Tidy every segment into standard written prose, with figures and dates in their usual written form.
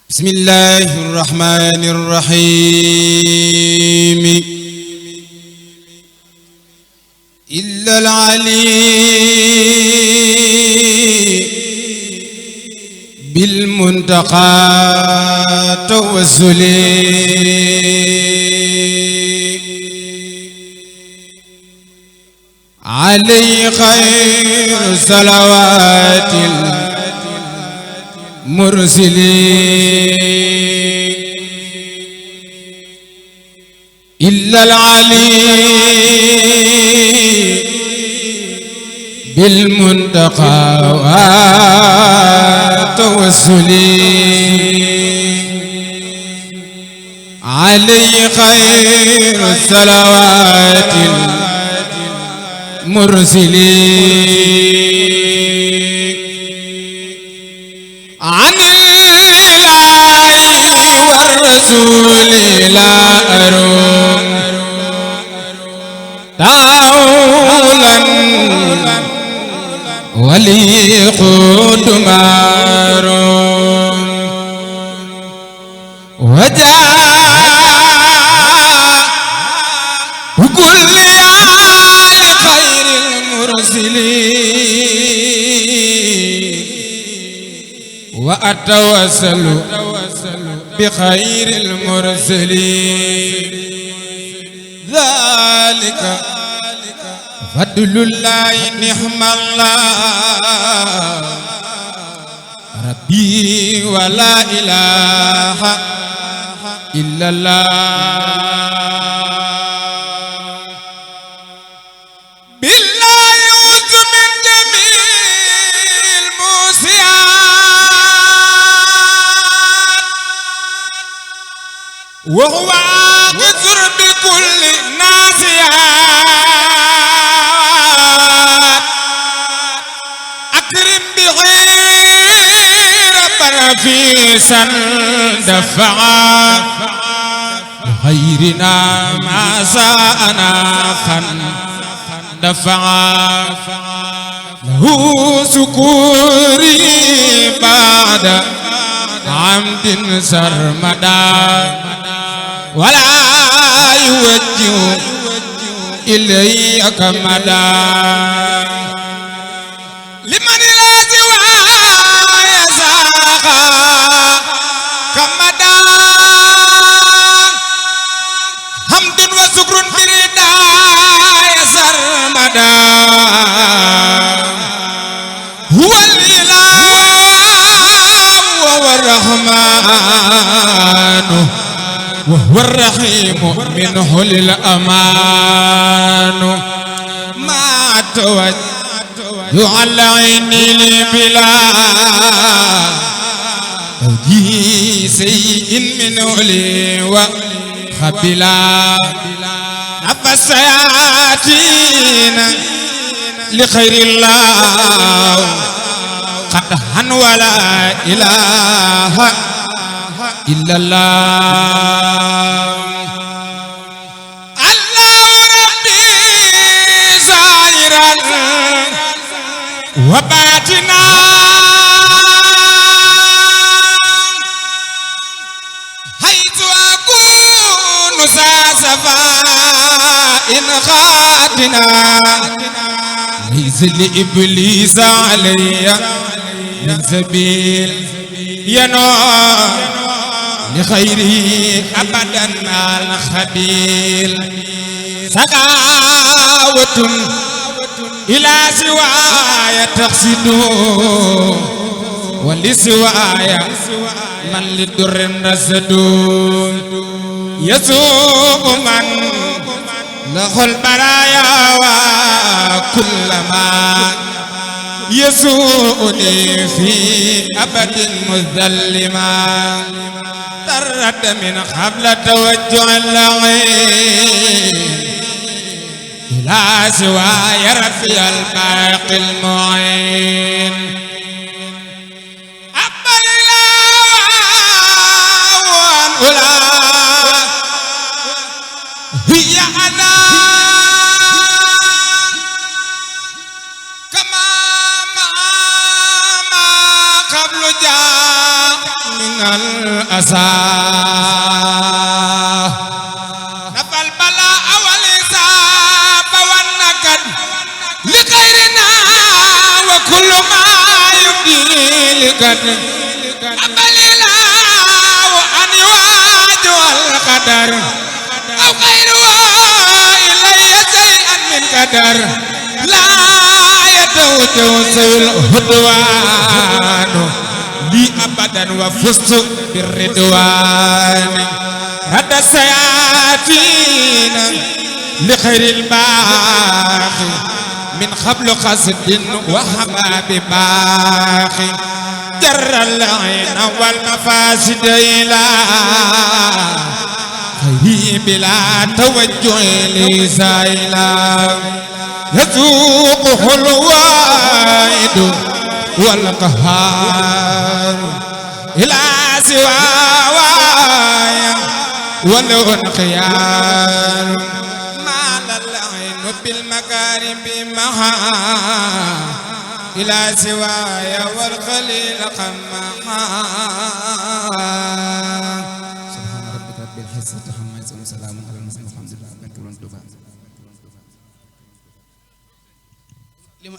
بسم الله الرحمن الرحيم إلا العلي بالمنتقى توسلي علي خير صلوات المرسلين إلا العلي بالمنتقى توسلي علي خير الصلوات المرسلين عن الإله والرسول لا أروم تعولا ولي قد ماروم وجاء وكل آل خير المرسلين وأتوسل بخير المرسلين ذلك فضل الله نعم الله ربي ولا إله إلا الله بالله يعوذ من جميع الموسيات وهو آخذ بكل ناسيات أكرم به ربنا نفيسا دفعا غيرنا ما ساءنا دفعا له سكوري بعد عمد سرمدا ولا يوجه إليك مدى لمن لا سواي ساقا كمدا حمد وشكر برداء سرمدا هو الإله وهو الرحمن وهو الرحيم منه للأمان ما توجه على عيني بلا توجيه شيء منه لي وخبلا نفس ياتينا لخير الله قدحا ولا إله إلا الله الله ربي زاهرا وباطنا حيث أكون صفاء خاتنا ليس لإبليس علي من سبيل ينور لخيره أبدا الخبير سقاوة إلى سواي تقصد ولسواي من للدر رسد يسوق من له البرايا وكلما يسوءني في أبد مذلما ترد من قبل توجه اللعين إلى سواي ربي الباقي المعين أبا الإله والأولى هي أنا كما قبل جاء من الأسى نفى البلاء والإصاب والنكد لغيرنا وكل ما يبدي لقد أبل الله أن يواجه القدر أو غيره إلي شيئا من قدر لا يتوجه الهدوان لي أبدا وفزت بالردوان رد السياتين لخير الباقي من قبل قصد وحباب باقي جر العين والمفاسد إلى خير بلا توجه لسائلا يذوقه الوائد والقهار إلى سواوايا ولو انقيار مال العين بالمكارم بمها إلى سوايا والخليل قمها سبحان ربك رب العزة عما يصفون وسلام على المرسلين والحمد لله رب العالمين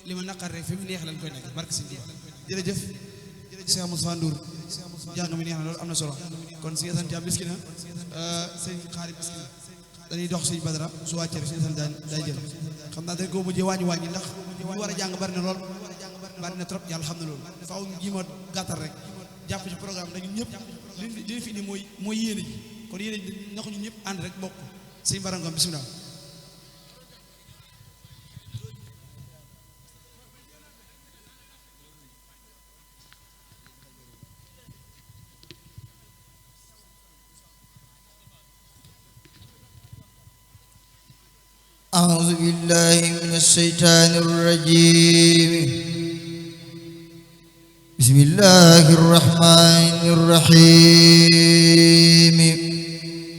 li ma naqar rek fi mu neex lañ koy nekk barke si jërëjëf Cheikh Moussa Ndour jàng mi neex na loolu am na solo kon si sant am biski na sëñ xaari biski na dañuy dox sëñ Badara su wàccee rek si sant day jël xam naa dañ ko mujjee wàññi ndax ñu war a jàng bari na lool bari na trop yàlla xam na loolu faaw ñu ji ma gàttal rek jàpp ci programme dañu ñëpp li fi indi mooy yéene ji kon yéene ji nax ñu ñëpp ànd rek bokk sëñ Barangam bismillah أعوذ بالله من الشيطان الرجيم بسم الله الرحمن الرحيم